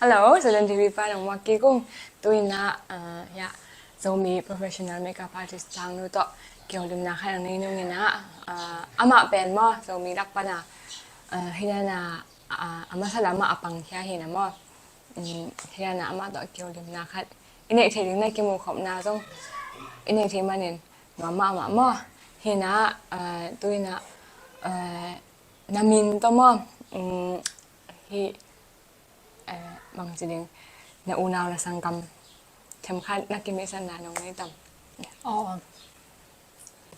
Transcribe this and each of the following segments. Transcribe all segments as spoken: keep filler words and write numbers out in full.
Hello, Zalen T V pan hong muak kik ung. Tu-in ah, ah, ya, Zomi professional makeup artist Sang Nu tawh kihoulimna khat hong nei nung in ah, ah, amah pen maw, Zomi lak pan ah, ah, hi dan ah, ah, a masa lam ah a pangkhia hi na maw. Um, hi dan ah amah tawh kihoulimna khat i neih theih ding na kimuhkhopna zong i neih theih manin nuam mahmah maw. Hi na ah, ah, tu-in ah, ah, na min tawh maw. Um, hi eh, bangci ding, na unau na sanggam themkhat na kimihsanna nong nei tam? Aw,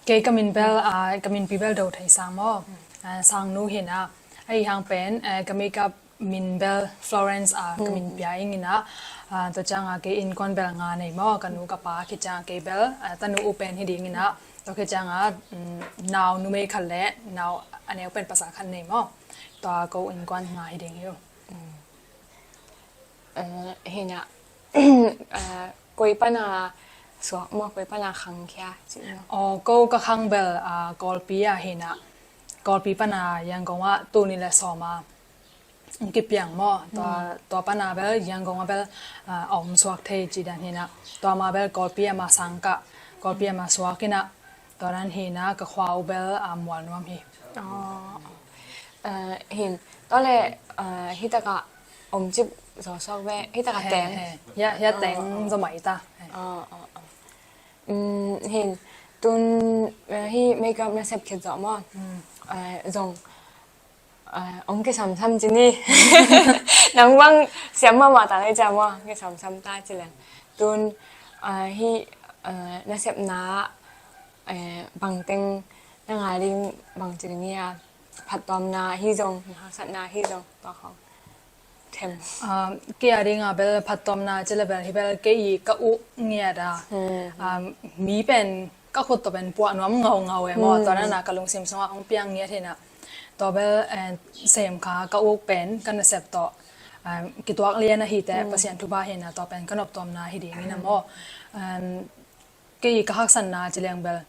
kei ka min bel, ah, ka minpi bel Do Thei Sang maw. Ah, Sang Nu hi na. Ahi hang pen, eh, ka makeup min bel Florence, ah, ka min pia ing in ah, ah, tua ciang ah kei innkuan bel nga nei maw, ka nu ka pa khit ciang ah kei bel, ah, tanu u pen hi ding in ah, tua khit ciang ah, um, nau numei khat le nau a neu pen pasal khat nei maw. Tua ko innkuan nga hi ding hi uh. Eh, hi na, eh, koi pana suak maw, koi pana khangkhia cih maw? Aw, ko ka khang bel, ah, Kawlpi ah hi na. Kawlpi pana Yangon ah tul nih le sawm ah kipiang maw. Tua, tua pana bel Yangon ah bel, ah, a om suak thei cih dan hi na. Tua ma bel Kawlpi ah ma sang kah, Kawlpi ah ma suak in ah. Tua dan hi na, ka khua uh bel, ah, Mualnuam hi. Aw. Eh, hin, tua le, eh, hi takah om cip zaw suak ve, hi takah teng. He, he. Hia, hia teng zaw mai ta. He. Aw, aw, aw. Um, hin, tun, eh, hi makeup na sep khit zawh maw? Eh, zong, eh, ong kisamsam ci ni. Nang bang siam mahmah ta nai cia maw, kisamsam ta ci leng. Tun, eh, hi, eh, na sepna, eh, bangteng na ngai ding bangci ding hi a, phattuamna hi zong, na haksatna hi zong, tua khong them. Ah, kei a ding a bel phattuamna ci le bel hi bel kei i ka uh ngiat a. Ah, mi pen ka khut tawh pen puah nuam ngaungau e maw, tua dan a ka lungsim sungah hong piang ngiat hi na. Tua bel, eh, sem kha ka uk pen ka nasep tawh, ah, kituak lian ahi teh, Pasian thupha hi na, tua pen ka noptuamna hi ding hi na maw. Ah, kei ka haksatna ci leng bel,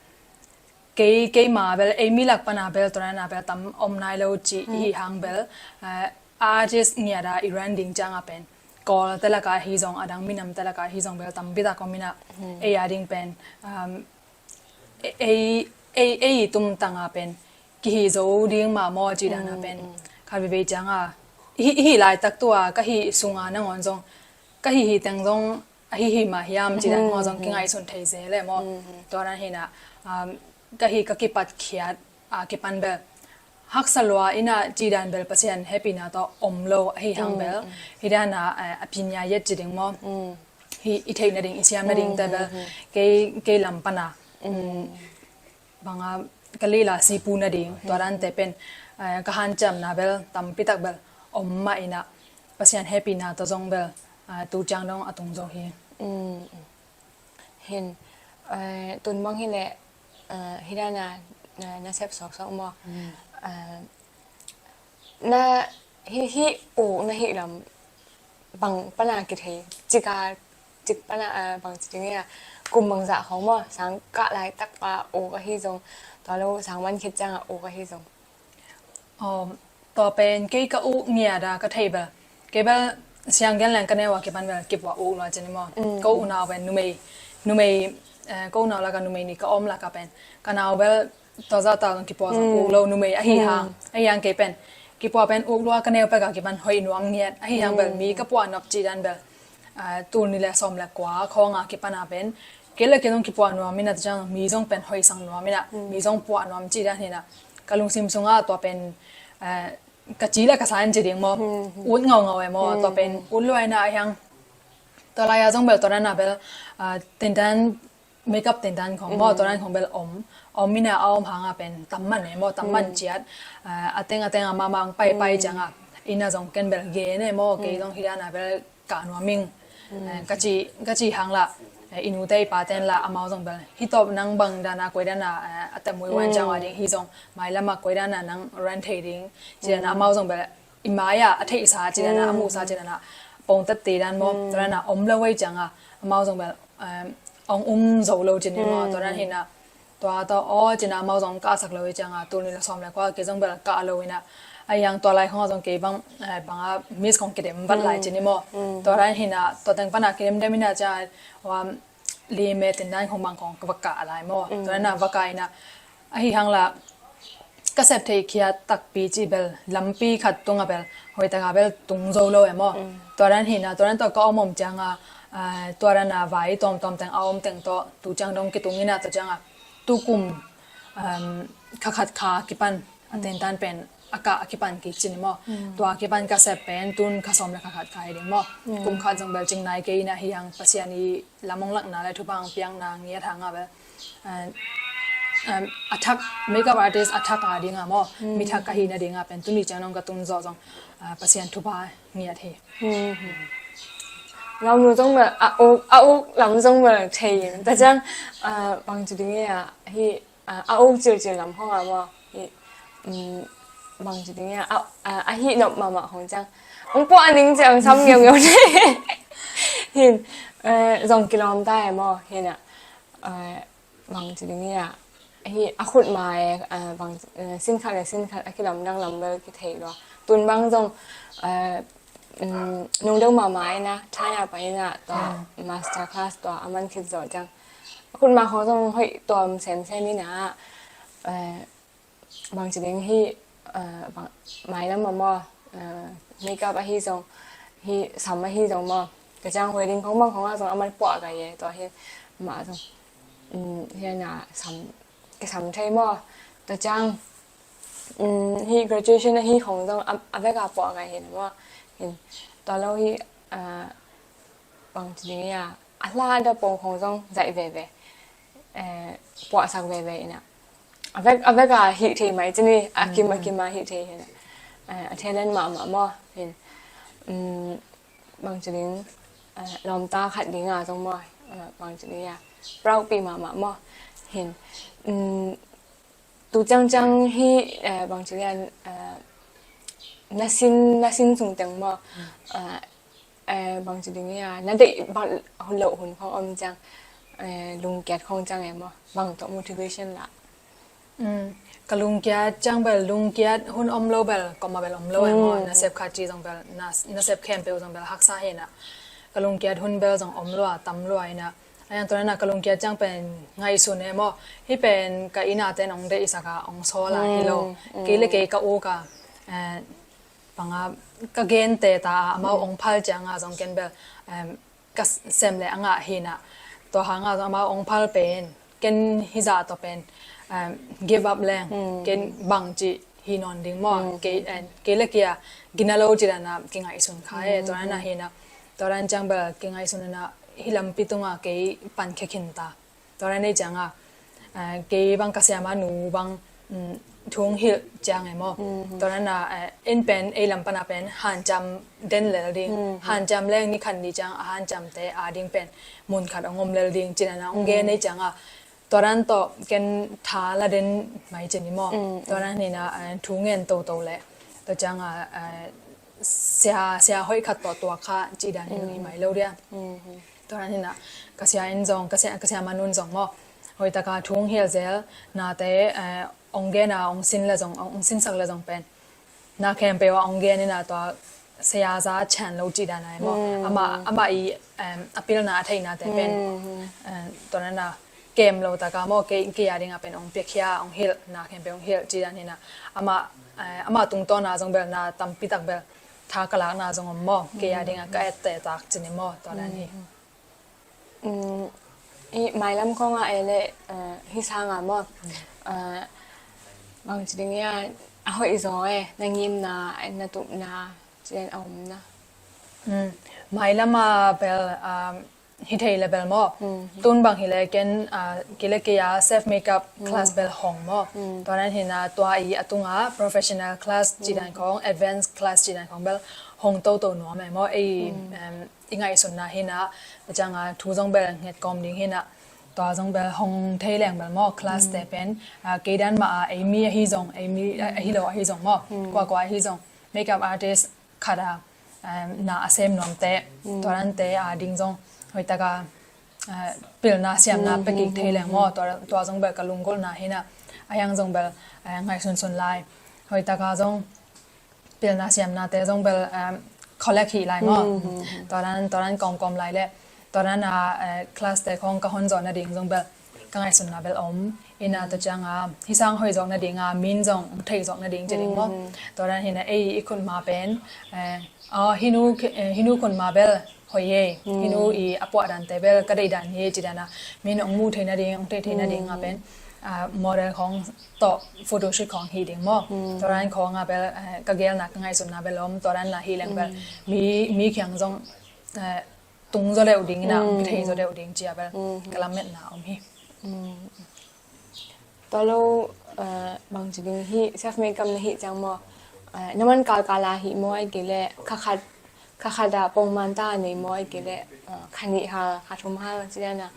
kei, keima bel, ei mi lak pana bel, tua dan a bel tam om nai lo ci hi hang bel, eh, artist ngiat a i run ding ciang a pen, Kawl te lak a hi zong, a dang minam te lak a hi zong bel tampi tak om in a, ei a ding pen, um, ei, ei, ei i tumtang a pen kihi zo ding mah maw ci dan a pen, khat veivei ciang a, hi, hi laitak tu a ka hih sung a nangawn zong, ka hih hi teng zong a hih hi mah hiam ci dan maw zong kingaihsun thei zel e maw. Tua dan hi na, um, ka hih ka kipat khiat a kipan bel haksa lua in a ci dan bel Pasian hehpihna tawh om lo ahi hang bel, hi dan a, eh, a pinya yet ci ding maw. Hi, i theih nading, i siam nading te bel kei, kei lam pana, um, banga ka lila sipu nading, tua dante pen, eh, ka hanciamna bel tampi tak bel om mah in a, Pasian hehpihna tawh zong bel, eh, tu ciang dong a tung zo hi. Hin, eh, tun bang hi leh, eh, hi dan a, eh, na sep sawksawk maw? Eh, na, hi, hi, u, na hih lam bang pana kithei, cika, cik pana, ah, bang ci ding ia, kum bangzah khong maw, sang kah laitak pa uk ahi zong, tua lo sang man khit ciangah uk ahi zong. Um, tua pen kei ka uk ngiat a ka thei bel, kei bel siang gen leng ka neu a kipan bel kipuah uk lua ci ni maw. Ko unau pen numei, numei, eh, ko unau laka numei ni ka om laka pen, ka nau bel tua zah tak zong kipuah zong uk lo numei ahi hang, ahi hang kei pen kipuah pen uk lua ka neu pek a kipan hoih nuam ngiat ahi hang bel mi ka puah nop cih dan bel, ah, tul nih le sawm le kua khawng a kipan a pen kei le kei zong kipuah nuam in a, tua ciang mi zong pen hoih sang nuam in a, mi zong puah nuam cih dan hi na, ka lungsim sungah tua pen, ah, ka ci le ka sa in ci ding maw, ut ngaungau e maw, tua pen ut lua in a, ahi hang tua lai a zong bel tua dan a bel, ah, tentan makeup tentan khong maw, tua dan khong bel om, om in a, a om hang a pen tam man e maw, tam man ciat, ah, a teng a teng a mahmah ang paipai ciang a, inn a zong ken bel gen e maw, kei zong hi dan a bel kah nuam ing, eh, ka ci, ka ci hang la, eh, i nute i paten la amau zong bel hi tawp nang bang dan a koi dan a, eh, a tep muihuan ciang a ding hi zong mailam a koi dan a nang run thei ding ci dan a amau zong bel i mai a, a theihsa ci dan a, a muhsa ci dan a pongtat te dan maw, tua dan a om lo ei ciang a amau zong bel, em, ong um zo lo ci ni maw, tua dan hi na, tua tawh aw ci na amau zong kahsak lo ei ciang a, tul nih le sawm le kua kei zong bel kah lo in a, a yang tua lai khong a zong kei bang, eh, banga miss khong kidem vat lai ci ni maw. Tua dan hina tua teng pana kidem dem hina ca wa li me ten dan khong bang khong ka va kah lai maw. Tua dan a va kah ina ahi hang la ka sep thei khiat takpi ci bel lampi khat tunga bel hoitaka bel tung zo lo e maw. Tua dan hina tua dan tua ka om om cianga, eh, tua dan a vai tawmtawm teng a om teng tawh tu ciang dong kitung ina tua cianga tukum, um, kha khat kha kipan a tentan pen a kah a kipan kik ci ni maw. Tua kipan ka sep pen tun kha sawm le kha khat kha hi ding maw. Kum khat zong bel cing nai kei ina hi hang Pasian i lam ong lakna le thupha ong piakna ngiat hanga bel, eh, um, a thak makeup artist a thak a dinga maw mi thak ka hina dinga pen tuni ciang ong ka tun zawh zong, ah, Pasian thupha ngiat hi. Lamnu zong bel a uk a uk lam zong bel thei in ta ciang, ah, bang ci ding ia hi, ah, a uk cilcil lam khong a maw hi, um, bang ci ding ia a, a, a hi nop mahmah khong ciang ong puah ning ciang sam ngeungeu thei hin, eh, zong kilawm ta e maw hina, eh, bang ci ding ia hi a khut mai, eh, bang, eh, sin khat le sin khat a kilam dang lam bel kithei lua tun bang zong, eh, um, nung deuh mahmah ina China pa ina tua master class tua a man khit zawh ciang a khut ma khong zong hoih tuam semsem ina, eh, bang ci ding hi, eh, bang, mailam a maw, eh, makeup ahi zong hi sam ahi zong maw ka ciang wedding khong bang khong a zong a man puah ka ye tua hi mah zong, um, hi na sam kisam thei maw tua ciang, um, hi graduation ahi khong zong a, a vek a puah ka hi na maw hin tua lo hi, eh, bang ci ding ia a hla da pong khong zong zaih veve, eh, puahsak veve ina a vek a vek a hih thei mai ci ni a kim a kim a hih thei hina, eh, a thelen mahmah maw hin, um, bang ci ding, eh, lawmta khat dinga zong maw, eh, bang ci ding ia proud pi mahmah maw hin, um, tu ciangciang hi, eh, bang ci ding ia, eh, na sin na sin sung teng maw, eh, eh, bang ci ding ia na deih bang hun lo hun khong om ciang, eh, lungkiat khong ciang e maw bang tawh motivation la. Um, ka lungkiat ciang bel lungkiat hun om lo bel koma bel om lo e maw na sep khat ci zong bel na, na sep khempeuh zong bel haksa hina ka lungkiat hun bel zong om lua tam lua ina a yang tua na ka lungkiat ciang pen ngaihsun e maw hi pen ka ina ten ong deih isaka ong sawla hi lo kei le kei ka uka, eh, banga ka gente ta a amau ong phal cianga zong ken bel, em, ka sem le a ngah hina tua hanga zong amau ong phal pen ken hizah tawh pen, em, give up leng ken bang ci hi nawn ding maw kei, em, kei le kia gina lo ci dana kingaihsun kha e tua dana hina tua dan ciang bel kingaihsun dana hi lampi tunga kei pan khekhin ta. Tua dan nei cianga, eh, kei bang ka siama nu bang, mm, thu hong hilh ciang e maw. Tua dan a, eh, en pen ei lam pana pen hanciam den lel ding hanciam leng ni khan ni ciang a hanciamte a ding pen mun khat hong om lel ding ci dana hong gen nei cianga tua dan tawh ken tha la den mai ci ni maw. Tua dan hina, eh, thu ngen toto le tua cianga, eh, sia, sia hoih khat tawh tuak kha ci dan hi mai lo dia. Tua dan hina ka sia in zong ka sia, ka sia manun zong maw hoitaka thu hong hilh zel nate, eh, ong gen a ong sin le zong ong sinsak le zong pen na khempeuh a ong gen ina tua sia za chan lo ci dan ai maw. Amah, amah i, em, a pilna a theihnate pen, em, tua dana kem lo taka maw kei, kei a dinga pen ong piakhia ong hilh na khempeuh ong hilh ci dan hina amah, eh, amah tungtawna zong bel na tampi tak bel tha ka lakna zong om maw kei a dinga ka ette tak ci ni maw tua dan hi. Um, i mailam khong a e le, eh, hi sanga maw, eh, bang ci ding ia a hoih zaw e na ngimna na tupna ci den a omna. Um, mailam a bel, um, hi thei le bel maw tun bang hi le ken, ah, kei le kei a self makeup class bel hong maw. Tua dan hina tua i a tunga professional class ci dan khong advanced class ci dan khong bel hong toto nuam e maw ei, em, i ngaihsunna hina, a cianga thu zong bel nget kawm ding hina, tua zong bel hong thei leng bel maw, class te pen, ah, kei dan mah a, ei mi ahi zong, ei mi, ah, ahi lo ahi zong maw, kuakua ahi zong, makeup artist khat a, em, na a sem nuamte, tua dante a ding zong, hoitaka, eh, pilna siamna pekik thei leng maw, tua, tua zong bel ka lunggulhna hina, a hiang zong bel, eh, ngaihsunsun lai, hoitaka zong, pilna siamnate zong bel, um, collect hi lai maw. Tua dan, tua dan kawmkawm lai le tua dan a, eh, class te khong ka hon zawh nading zong bel ka ngaihsutna bel om. Ina tua cianga hi sang hoih zawk nading a min zong thei zawk nading ci ding maw. Tua dan hina ei i khutma pen, eh, oh, hinu, eh, hinu khutma bel hoih ei. Hinu i a puah dante bel ka deih dan hi ci dan a min ong mu thei nading, ong thei thei nading a pen, ah, model khong tawh photoshoot khong hi ding maw. Tua dan khong a bel, eh, ka gelna ka ngaihsutna bel om. Tua dan la hi leng bel mi, mi khiang zong, eh, tung zaw deuh ding ina, ong kithei zaw deuh ding cia bel ka lametna om hi. Tua lo, eh, bangci ding hi, self makeup na hi ciang maw, eh, na man kalkala hi maw, ai kei le kha khat, kha khat a pongman ta nei maw, ai kei le, eh, kha nih hal, kha thum hal ci dan a.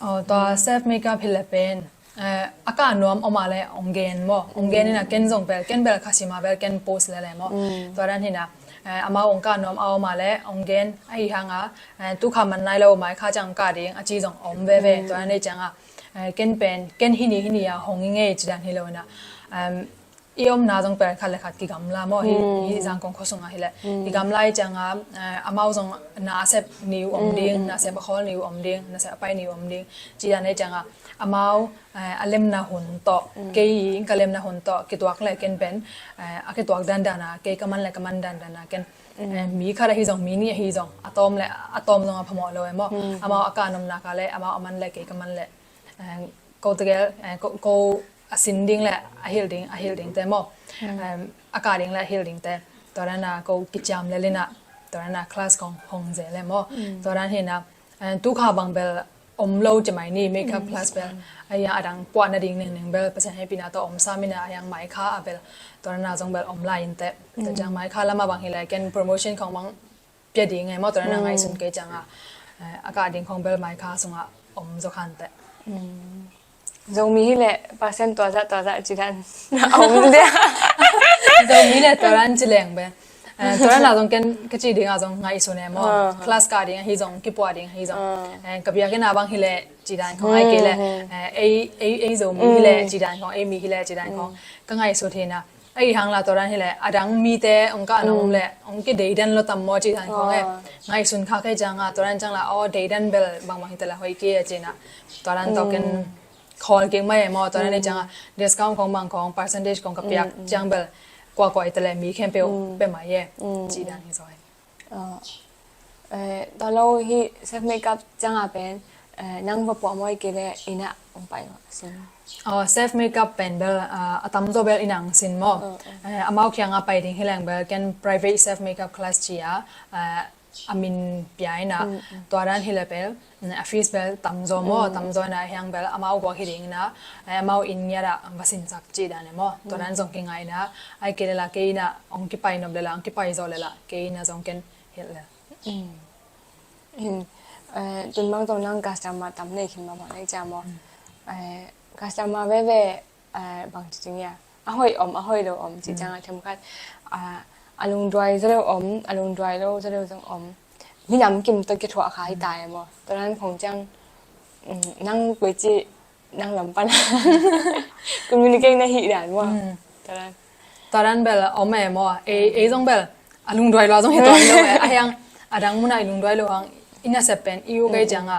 Oh, tua self makeup hi le pen, eh, a kah nuam om a le ong gen maw. Ong gen ina ken zong bel, ken bel kha sima bel ken post le le maw. Tua dan hina, eh, amau ong kah nuam a om a le ong gen ahi hanga, eh, tu kha man nai lo mai kha ciang kah ding a ci zong om veve. Tua dan nei cianga, eh, ken pen, ken hini hini a hong i ngei ci dan hi lo ina. Em, i omna zong pel khat le khat kigamla maw hi, hi Zangkong khua sungah hi le. Kigamla i cianga, eh, amau zong na sep ni uh om ding, na sep a khawl ni uh om ding, na sep a pai ni uh om ding. Ci dan i cianga amau, eh, a lemna hun tawh, kei in ka lemna hun tawh kituak le ken pen, eh, a kituak dandan a, kei ka man le ka man dandan a ken, eh, mi khat ahi zong, mi nih ahi zong, a tawm le a tawm zong a phamawh lo e maw. Amau a kah nuamna ka le amau a man le kei ka man le, eh, ko tegel, eh, ko, ko a sin ding le a hilh ding, a hilh ding te maw. Em, a kah ding le a hilh ding te. Tua dan a ko kiciam le lina, tua dan a class kong hong ze le maw. Tua dan hina, eh, tu kha bang bel om lo ci mai ni, makeup class bel. A yang a dang puah nading nengning bel, Pasian hehpihna tawh om sam ina a yang mai kha a bel. Tua dan a zong bel om lai in te. Tua ciang mai kha lama bang hi le ken promotion kong bang pia ding e maw, tua dan a ngaihsun kei cianga, eh, a kah ding khong bel mai kha sungah om zaw khan teh. Zomi hi le percent tua zah, tua zah ci dan a om dia. Zomi le tua dan ci leng be. Eh, tua dan a zong ken ka ci ding a zong ngaihsun e maw. Class kah ding ahi zong, kipuah ding ahi zong. Eh, ka biakinn a bang hi le ci dan khong ai kei le. Eh, ei, ei, ei Zomi hi le ci dan khong, ei mi hi le ci dan khong. Ka ngaihsut hi na. Ahi hang la tua dan hi le, a dang mite ong kah nong om le, ong kideidan lo tam maw ci dan khong e. Ngaihsun kha kei cianga, tua dan ciang la, aw, deidan bel bangbang hi ta la hoih kei a ci na. Tua dan tawh ken khawl kik mai e maw, tua dan hi cianga, discount khong bang khong, percentage khong ka piak ciang bel, kua kua hi ta le mi khempeuh pia mai e. Ci dan hi zaw e. Ah, eh, tua lo hi self makeup cianga pen, eh, nang va puah maw ai kei le inn ah ong pai maw sin? Oh, self makeup pen bel, ah, a tamzaw bel inn ah ong sin maw. Eh, amau kianga pai ding hi leng bel ken private self makeup class ci a, ah, a min pia ina. Tua dan hi le bel, mm, a fees bel tamzaw maw, tamzaw ina hiang bel amau guak hi ding ina, eh, amau inn ngiat ah va sinsak ci dan e maw. Tua dan zong kingai ina, ai kei le la kei ina ong kipai nop le la, ong kipai zaw le la, kei ina zong ken hilh le. Tun bang zong nang customer tam nei khin bang bang nei cia maw. Eh, customer veve, eh, bang ci ding ia, a hoih om, a hoih lo om ci ciang a themkhat, ah, a lungduai zaw lo om, a lungduai lo zaw lo zong om. Minam kim tawh kithuah kha hi ta e maw. Tua dan khong ciang, mm, nang koi ci nang lam pan communicate na hi dan maw. Tua dan, tua dan bel om e maw. Ei, ei zong bel a lungduai lo zong hi tuan lo e. A hiang a dang mun a i lungduai lo hang i nasep pen i u kei cianga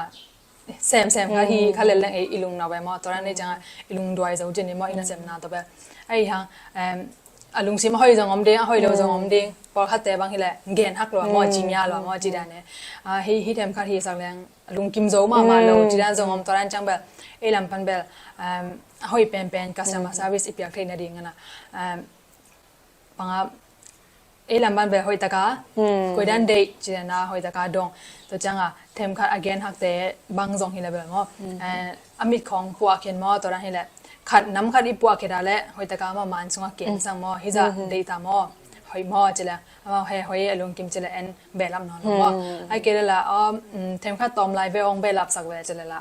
sem sem kha hi kha lel leng ei i lungnau e maw. Tua dan ei cianga i lungduai zo cin i maw, i nasepna tawh bel. Ahi hang, em, a lungsim a hoih zong om ding, a hoih lo zong om ding. Pawlkhatte bang hi le gen hak lo maw, ci mia lo maw ci dan e. Ah, hi, hi themkhat hi sak leng lungkim zo mahmah lo ci dan zong om. Tua dan ciang bel ei lam pan bel, um, a hoih penpen customer service i piak theih nading ana, um, panga ei lam pan bel hoih taka koi dan deih ci dan a hoih taka dong. Tua cianga themkhat a gen hakte bang zong hi le bel maw, eh, a mit khong puah khen maw, tua dan hi le khat nam khat i puah khe da le hoih taka maw, man sungah ken sang maw, hi zah deih ta maw, hoih maw ci le amau he hoih a lungkim ci le en behlap nawn lo maw. Ai kei le la, um, themkhat tawm lai ve ong behlapsak ve ci le la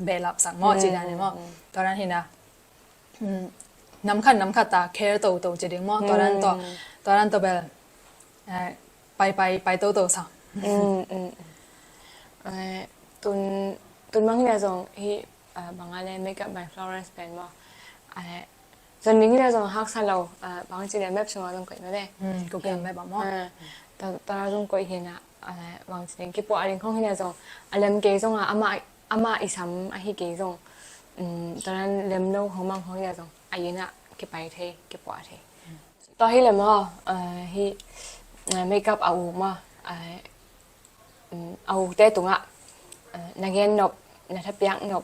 behlapsak maw ci dan e maw. Tua dan hi na, um, nam khat nam khat ta care toto ci ding maw. Tua dan tawh, tua dan tawh bel, eh, pai pai pai toto sa. Eh, tun, tun bang hi na zong hi, ah, bang a le Makeup by Florence pen maw. Eh, Zon ding hi leh zong haksa lo, ah, bang ci leh map sungah zong koih mah le. Hmm, Google Map ah maw? Ah, tua, tua zong koih hi na, ah, bang ci ding kipuah ding khong hi leh zong a lem kei zong a, amah, amah i sam ahi kei zong, um, tua dan lem lo khong mang khong hi leh zong a inn ah kipai thei, kipuah thei. Tua hi leh maw, ah, hi, ah, makeup a uk maw, ah, um, a ukte tungah, ah, na gen nop, na thapiak nop,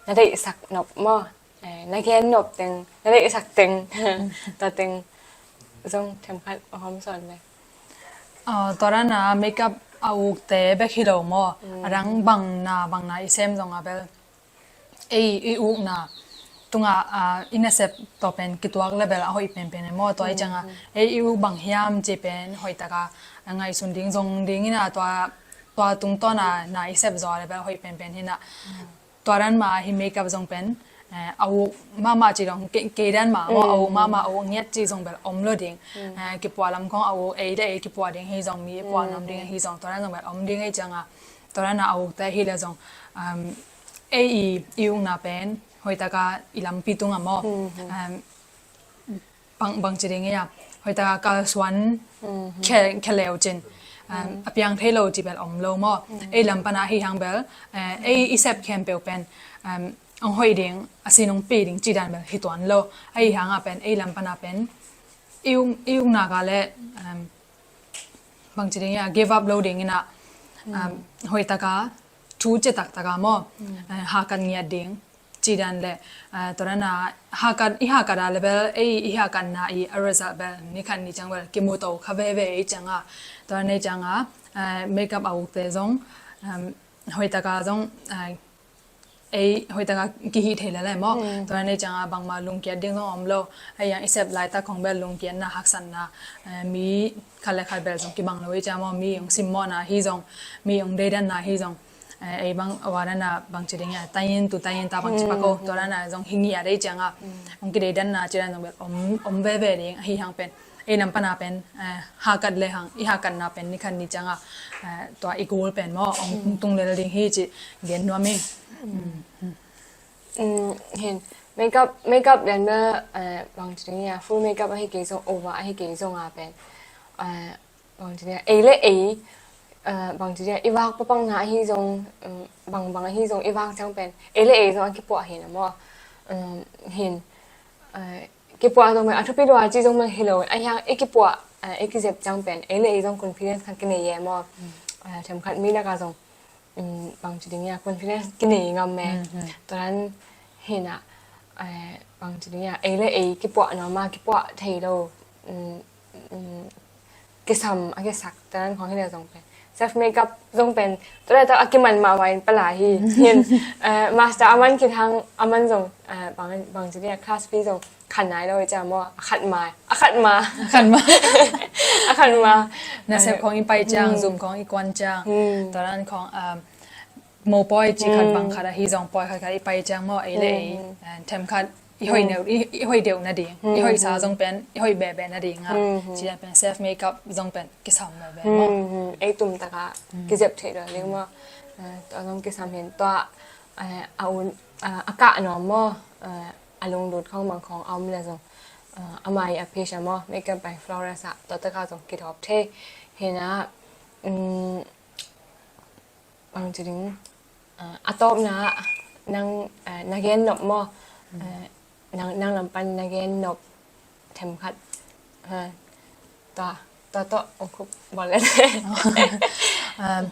na deihsak nop maw, eh, na gen nop teng, na deihsak teng, tua teng zong themkhat a hawm sawn le. Ah, tua dan a makeup a ukte bek hi lo maw, a dang bang na, bang na i sem zong a bel ei i ukna tungah, ah, i nasep tawh pen kituak le bel a hoih penpen e maw. Tua i ciangah ei i uk bang hiam ci pen hoih taka, ah, ngaihsun ding zong ding hi na, tua, tua tungtawn a na i sep zaw le bel hoih penpen hi na. Tua dan mah hi makeup zong pen, eh, a uk mahmah ci dong, kei, kei dan mah maw, a uk mahmah, a uk ngiat ci zong bel om lo ding. Eh, kipuah lam khong a uk ei le ei kipuah ding hi zong, mi i puah nuam ding hi zong, tua dan zong bel om ding hi ciangah, tua dan a a ukte hi le zong, um, ei i, i ukna pen hoih taka i lampi tungah maw, um, bang, bang ci ding hi a, hoih taka kalsuan khia, khia leu cin, um, a piang thei lo ci bel om lo maw. Ei lam pan a hi hang bel, eh, ei i sep khempeuh pen, um, ong hoih ding, a sin ong pi ding ci dan bel hi tuan lo. Ahi hang a pen ei lam pan a pen i uk, i ukna ka le, um, bang ci ding hi a, give up lo ding hi na, um, hoih taka thu cia taktaka maw, eh, hakat ngiat ding ci dan le, eh, tua dan a hakat, i hakat a le bel ei i hakatna i a result bel ni khat ni ciang bel kimu to kha veve i ciangah, tua dan i ciangah, eh, makeup a ukte zong, um, hoih taka zong, eh, ei hoih taka kihih thei lele maw. Tua dan i ciangah bangmah lungkiat ding zong om lo. Ahi hang i sep laitak khong bel lungkiatna, haksatna, eh, mi khat le khat bel zong kibang lo i ciang maw, mi ong simmawhna hi zong, mi ong deidanna hi zong, eh, ei bang a wa dan a bang ci ding a, tayin tu tayin ta bang ci pak o, tua dan a zong hi ngiat i ciangah ong kideidanna ci dan zong bel om, om veve ding. Ahi hang pen ei lam pan a pen, eh, hakat le hang, i hakatna pen ni khat ni ciangah, eh, tua i goal pen maw ong tung lel ding hi ci gen nuam ing. Um, hin, makeup, makeup dan bel, eh, bang ci ding hi a, full makeup ahi kei zong, over ahi kei zong a pen, eh, bang ci ding hi a, ei le ei, eh, bang ci ding hi a, i vak papang na ahi zong, um, bang, bang ahi zong, i vak ciang pen ei le ei zong a kipuah hi na maw. Um, hin, eh, kipuah zong pen a thupi lua ci zong pen hi lo. Ahi hang i kipuah, eh, i kizep ciang pen ei le ei zong confidence khat kinei e maw. Eh, themkhat mi lakah zong, um, bang ci ding hi a, confidence kinei ngam e. Tua dan hi na, eh, bang ci ding hi a, ei le ei kipuah nuam a, kipuah thei lo, um, um, kisam a kisak, tua dan khong hi le zong pen self makeup zong pen tua dan a kiman mah vai in pala hi. Hin, eh, master a man khit hang a man zong, eh, bang, bang ci ding hi a, class fee zong khan nai lo i ciang maw, a khat ma, a khat ma. A khat ma. A khat ma. Nasep khong i pai ciang, zum khong i kuan ciang, tua dan khong, um, mopawi ci khat bang khat ahi zong pawi khat khat i pai ciang maw, ei le ei, eh, themkhat i hoih neu, i, i hoih deuh nading, i hoihsa zong pen i hoih behbeh nading a, ci dan pen self makeup zong pen kisam lo beh maw. Ei tum taka kizep theih lo ding maw. Eh, tua zong kisam hin tua, eh, a un, eh, a kah nuam maw, eh, a lunglut khong bang khong a om le zong, eh, amah i a page a maw, Makeup by Flores ah, tua taka zong kidawp thei. Hi na, um, bang ci ding, ah, a tawpna ah nang, ah, na gen nop maw? Ah, nang, nang lam pan na gen nop themkhat. Ha, tua, tua tawh ong khup bawl le. Ah,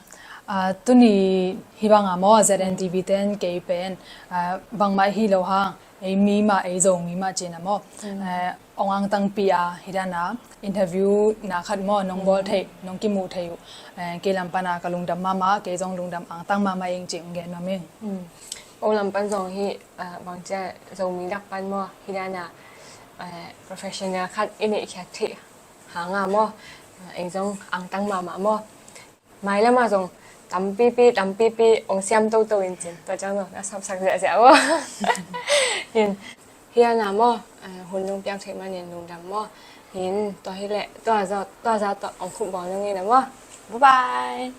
ah, tuni hi bang a maw, Z N T V ten kei pen, ah, bangmah hi lo hang, ei mi mah, ei Zomi mah cih na maw. Eh, ong angtangpi a, hi dan a, interview na khat maw, nong bawl theih, nong kimuh theih uh. Eh, kei lam pan a ka lungdam mahmah, kei zong lungdam angtang mahmah ing cih ong gen nuam ing. Ko lam pan zong hi, eh, bang ci a, Zomi lak pan maw, hi dan a, eh, professional khat i neihkhiat theih hang a maw, eh, ei zong angtang mahmah maw. Mailam ah zong tampipi, tampipi ong siam toto in cin. Tua ciang zong na sapsak ziahziah maw. Hin, hi a na maw, eh, hun nong piak theih manin lungdam maw. Hin, tua hi leh, tua za, tua za tua ong khup bawl nong in a maw. Bye bye.